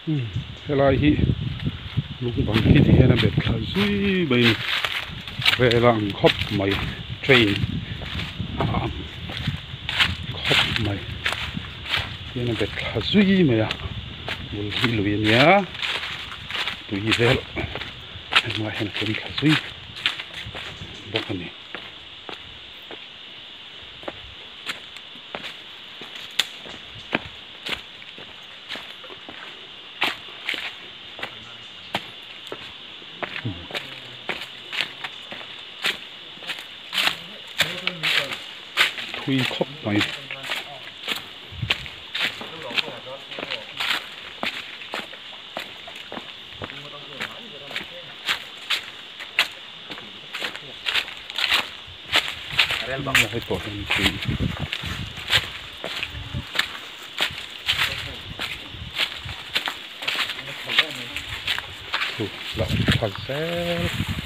Umm helai hi lung bang khi ti hian a bet thla zui mai a ni rel a ang khawp mai train a ang khawp mai tihian a bet thla zui mai a bul hi lui a nia tui vel hengah hian a ken thla zui bawk a ni. Thui khawp mai. Hei pawh hian tui. Thu loh tha zel.